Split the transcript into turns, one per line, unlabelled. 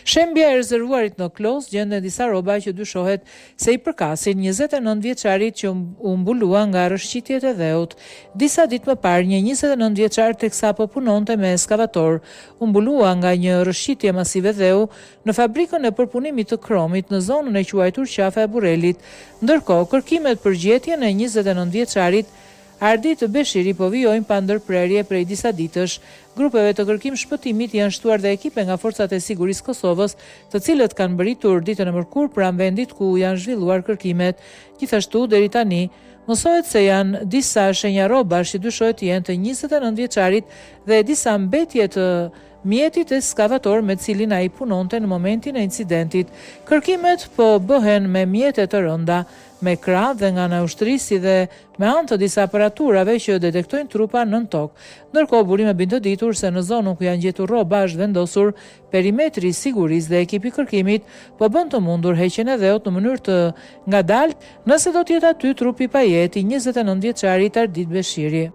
Shembja e rezervuarit në Klos gjenden disa rroba që dyshohet se i përkasin 29 vjeçarit që u mbulua nga rrëshqitjet e dheut. Disa ditë më parë, një 29 vjeçar teksa po punonte me eskavator, u mbulua nga një rrëshqitje masive dheu në fabrikën e përpunimit të kromit në zonën e quajtur Qafa e Burrelit. Ndërkohë, kërkimet për gjetjen e 29 vjeçarit Ardit Beshiri po vijojnë pa ndërprerje prej disa ditësh. Grupeve të kërkim-shpëtimit janë shtuar dhe ekipe nga Forcat e Sigurisë Kosovës, të cilët kanë mbërritur ditën e mërkurë pranë vendit ku janë zhvilluar kërkimet. Gjithashtu, deri tani, mësohet se janë disa shenja rrobash që dyshohet të jenë të 29 vjeçarit dhe disa mbetje të mjetit eskavator me cilin ai punonte në momentin e incidentit. Kërkimet po bëhen me mjete të rënda, me krahë dhe nga ana e ushtrisë si dhe me anë të disa aparaturave që detektojnë trupa nën tokë. Ndërkohë, burime bëjnë të ditur se në zonën ku janë gjetur rroba është vendosur perimetri i sigurisë dhe ekipi i kërkimit po bën të mundur heqjen e dheut në mënyrë të ngadaltë, nëse do të jetë aty trupi i pajetë i 29 vjeçarit Ardit Beshiri.